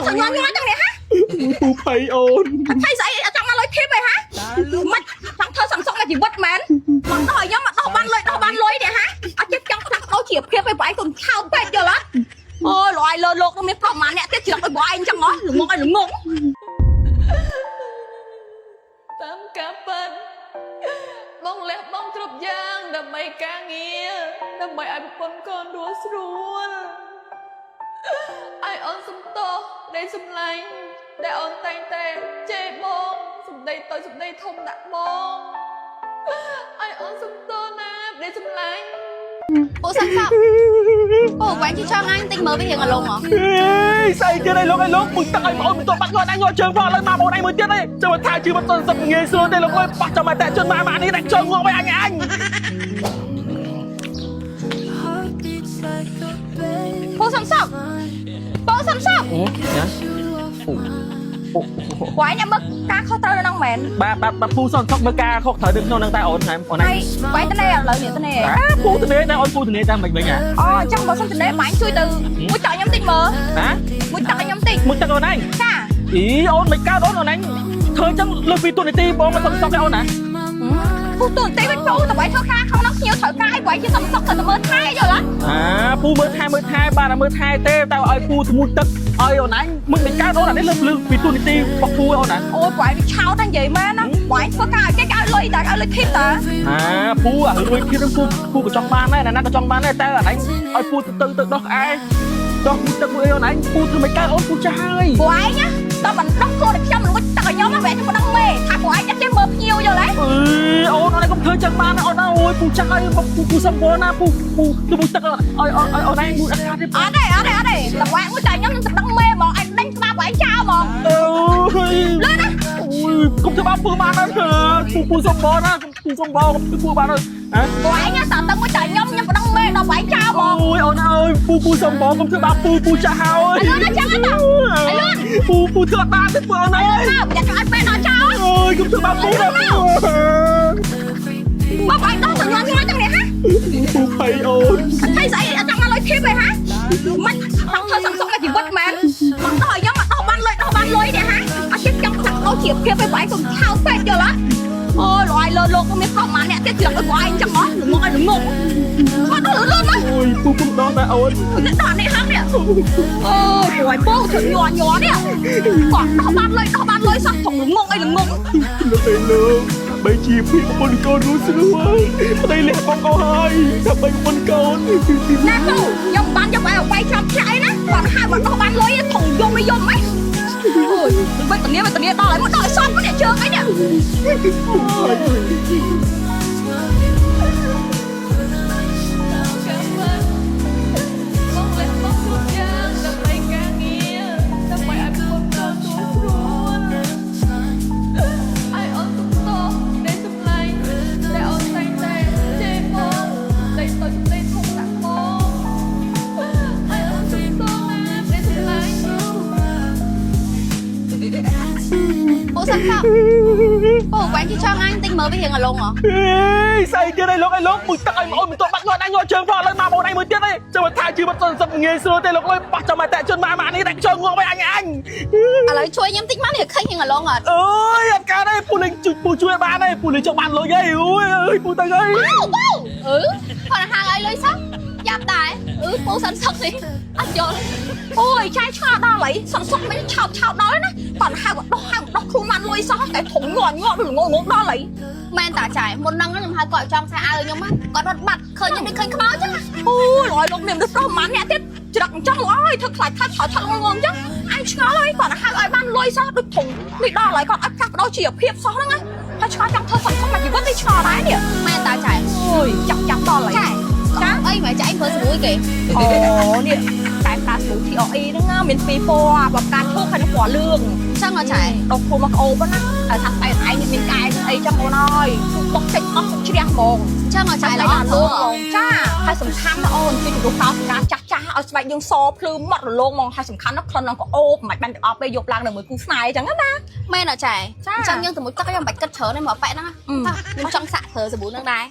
ធ្វើញ័រញ័រចឹងនេះហា ពូភ័យអូន ភ័យស្អីអត់ចង់មកលុយធីបអីហាមិនចង់ធ្វើសន្សុកในជីវិតមែនមកដោះឲ្យខ្ញុំមកដោះបានលុយដោះបានលុយនេះហាអត់ចេះចង់ផ្លាស់ប្ដូរជីវភាពឲ្យបងឯងកុំឆោតពេកយល់អត់អូយលយលើលោកនោះមានប្រមាណអ្នកទៀតច្រឹកឲ្យបងឯងចឹងហ៎ល្ងងឲ្យល្ងង តាមការពិតបងលះបង់គ្រប់យ៉ាងដើម្បីការងារដើម្បីឲ្យប្រពន្ធកូនរស់ស្រួលឲ្យអូនសំទោសដែលសម្លាញ់ដែលអូនតែងតែជេរបងសម្ដីតូចសម្ដីធំដាក់បងឲ្យអូនសំទោសណាដែលសម្លាញ់ ពូសាន់សក់ពូវ៉ែងជិះចង់អញតិចមើលវារៀងអលងហ៎ ហេស្អីទៀតអីលោកអីលោកមួយទឹកឲ្យបងអូនមិនទាន់បាត់ងាត់អញងាត់ជើងផងឥឡូវមកបងឯងមួយទៀតអីចាំថាជីវិតសុខងាយស្រួលទេលោកអើយប៉ះចាំតែជនមកនេះដាក់ជើងងាប់ឲ្យអញអញ ពូសំសុកពូសំសុក អូណាអូ បងឯងអ្នកមើលការខុសត្រូវនៅក្នុងមែន បាទបាទបាទពូសនសុកមើលការខុសត្រូវនៅក្នុងនឹងតែអូនហែមអូនឯ ហើយបងឯងតនេះឥឡូវនេះតនេះ អាពូធានាតែអូនពូធានាតែមិនវិញហ៎ អូអញ្ចឹងបើសិនតនេះបងឯងជួយទៅមួយទឹកឲ្យខ្ញុំតិចមើល ណា មួយទឹកឲ្យខ្ញុំតិច មួយទឹកអូនឯង ចា អីអូនមិនកើតអូនអូនឯងធ្វើចឹងលើសពីទូនាទីបងមិនសុខសុខទេអូនណា ពូទូនទេវិញពូតើបងធ្វើការក្នុងនោះភ្ញៀវត្រូវការឲ្យបងជាសំសុកត្រូវតែមើលថែយល់អត់ អាពូមើលថែមើលថែបាទមើលថែទេតែឲ្យពូស្មូតទឹកឲ្យអូនឯងមិនមិនកើតអូនអានេះលើសលើសពីទូនាទីរបស់ពូអូនណា អូយបងឯងវាឆោតតែនិយាយមែនណាបងឯងធ្វើការឲ្យគេគេឲ្យលុយតែឲ្យលុយធីបតា អាពូអារួយគៀនឹងពូពូក៏ចង់បានដែរណាក៏ចង់បានដែរតែអាឯងឲ្យពូទៅទៅដោះក្អែដោះមួយទឹកមួយអីអូនឯងពូធ្វើមិនកើតអូនពូចាស់ហើយ បងឯងណាតើមិនដោះខ្លួនឲ្យខ្ញុំលួចទឹកឲ្យខ្ញុំណាបងខ្ញុំមិនដឹងមេថាបងឯងចេះមើលភ្ញៀវយល់ទេ អឺអូនអូនឯងកុំធ្វើចឹងបានណាអូនណាអូយពូចាស់ហើយពូពូសំបណាពូពូទៅមួយទឹកឲ្យឲ្យអូនឯងមួយអត់កើតទេ អត់ទេអត់ទេអត់ទេតើបងឯងមួយតែខ្ញុំនឹងដឹងមេហ្មងឯងដេញក្បាលបងឯងចោលហ្មង អើយ លឿនណា អូយកុំធ្វើបាបពូបានណាពូពូសំបណាពូសំបពូបានហ៎ បងឯងណាតើទៅមួយតែខ្ញុំខ្ញុំមិនដឹងមេដល់បងឯងចោលហ្មង អូយអូនអើយពូពូសំបងកុំធ្វើបាបពូពូចាស់ហើយ ឲ្យលឿនណាចឹងណា អើយពូពូធ្វើអត់បានទេពូអូនអើយ ណាយ៉ាក់ឲ្យពេលដល់ចោល អូយកុំធ្វើបាបពូណាពូ មកបងដោះទៅញ៉ាំញ៉ាំចឹងនេះហា ពូភ័យអូន ភ័យស្អីអត់ចង់មកលុយធីបទេហាមិនចង់ធ្វើសន្សុកในជីវិតមែនមកដោះឲ្យខ្ញុំមកដោះបានលុយដោះបានលុយនេះហាអត់ចេះចង់ផ្លាស់ប្ដូរជីវភាពឲ្យបងឯងកុំឆោតពេកយល់អត់អូយលយលើលោកមានប្រមាណអ្នកទៀតច្រឹកឲ្យបងឯងចឹងហ៎ល្ងងឲ្យល្ងងមកដោះលឿនមក អូយពូពូដោះតែអូន នេះដោះនេះហានេះអូយព្រោះឲ្យពូធ្វើញ័រញ័រនេះគាត់ដោះបានលុយដោះបានលុយសោះថងល្ងងអីល្ងង លោកអើយលោកបីជាពីប្រពន្ធកូនរស់ស្រួលប្តីលះបងកូនហើយដើម្បីប្រពន្ធកូន ណែពូខ្ញុំបានយកឲ្យវាយច្រំឆ្លៃណាគាត់ហៅមកដោះបានលុយថងយំមិនយំហ៎អូយវេទនាវេទនាដល់ហើយមកដល់ឲ្យសមនេះជើងអីនេះ តាមការពិតបងលះបង់គ្រប់យ៉ាងដើម្បីការងារដើម្បីឲ្យប្រពន្ធកូនរស់ស្រួលឲ្យអូនសំទោសដែលសម្លាញ់ដែលអូនតែងតែជេរបងសម្ដីតូចសម្ដីធំដាក់បងឲ្យអូនសំទោសណាដែលសម្លាញ់ ពូសាន់សក់ពូវ៉ែងជិះចង់អញតិចមើលវារៀងអលងហ៎ ហេស្អីទៀតអីលោកអីលោកមួយទឹកឲ្យអូនមិនទាន់បាត់ងាត់អញងាត់ជើងផងឥឡូវមកបងឯងមួយទៀតអីចាំថាជីវិតសុខងាយស្រួលទេលោកអើយប៉ះចាំតែជនមកមកនេះដាក់ជើងងាប់ឲ្យអញអញ ឥឡូវជួយខ្ញុំតិចមកនេះឃើញរៀងអលងអត់ អើយអត់កើតទេពូលេងជួយពូជួយបានទេពូលេងចង់បានលុយហីអូយអើយពូទៅអី ពូពូអឺគាត់ហៅឲ្យលុយសោះយ៉ាប់ដែរអឺពូសាន់សក់នេះអត់យល់ អូយចែឆ្ងល់ដល់ហើយសន្សុកមិនឆោតឆោតដល់ណាគាត់ហៅដោះហៅដោះខ្លួនបានលុយសោះតែធំងល់ងល់ងងងដល់ហើយ មែនតាចែមុនហ្នឹងខ្ញុំហៅគាត់ចង់ខ្សែអាវខ្ញុំគាត់រត់បាត់ឃើញខ្ញុំនេះឃើញខ្មោចចឹង អូយលយលោកនេះមិនប្រហែលអ្នកទៀតច្រឹកអញ្ចឹងអើយធ្វើខ្លាចខ្លាចឆោតឆោតងងអញ្ចឹងអញឆ្ងល់ហើយគាត់ហៅឲ្យបានលុយសោះដូចធំនេះដល់ហើយគាត់ឲ្យផ្លាស់ប្ដូរជីវភាពសោះហ្នឹងណាហើយឆ្ងល់ចង់ធ្វើសន្សុកមួយជីវិតនេះឆ្ងល់ដែរនេះ មែនតាចែ អូយចាប់ចាប់ដល់ហើយ ចែចាអីមែនចែប្រើស្រួយគេ អូនេះតែប្រើស្បូ TOE ហ្នឹងណាមានពីរពណ៌បើផ្កាឈូកហើយនិងពណ៌លឿង ចឹងហ៎ចែ ដុសខ្លួនមកក្អូបណាតែថាស្បែកឯងនេះមានកែអីចឹងអូនអើយបុកចេញអស់ជ្រះហ្មង ចឹងហ៎ចែ តែ ល្អ ល្អលងហ្មងចាហើយសំខាន់ណាអូនជួយជំរុះកោសិកាចាស់ចាស់ឲ្យស្បែកយើងសភ្លឺម៉ត់រលោងហ្មងហើយសំខាន់ណាក្លិននឹងក្អូបមិនបាច់បាញ់ទឹកអប់ទេយកឡើងនៅមួយគូស្នេហ៍អញ្ចឹងណា មែនហ៎ចែ ចា ចឹងយើងទៅមួយទឹកខ្ញុំមិនបាច់គិតច្រើនទេមកប៉ែហ្នឹងខ្ញុំចង់សាក់ប្រើសាប៊ូហ្នឹងដែរ